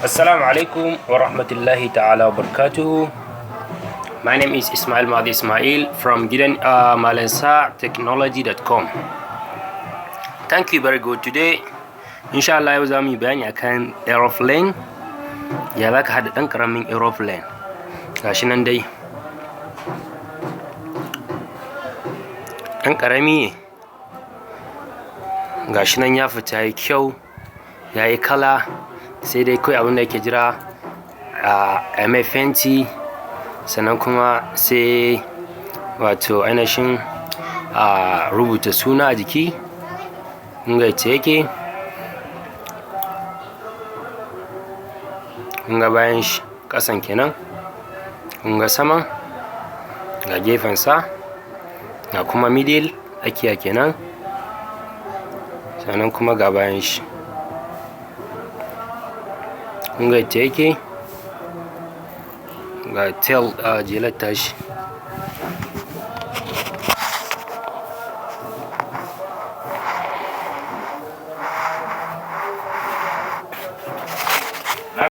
Assalamu alaikum wa rahmatullahi ta'ala wa barakatuhu. My name is Ismail Mahdi Ismail from Gidan Malansa Technology.com. Thank you, very good. Today, insha Allah, yau za mu yi bayani akan aeroplane. Ya za ka haɗa ɗan ƙaramin aeroplane. Gashi nan dai. Ɗan ƙarami ne. Gashi nan ya fita, ya yi kyau, ya yi kala, sai dai kawai abin da yake jira a mai fenti, sannan kuma sai wato ainihin a rubuta suna a jiki. Kun ga yacce yake. Kun ga bayan shi ƙasan kenan. Kun ga saman, ga gefensa, ga kuma middle, tsakiya kenan. Sannan kuma ga bayan shi. Kun ga yacce yake. Ga tail, a jelar tashi.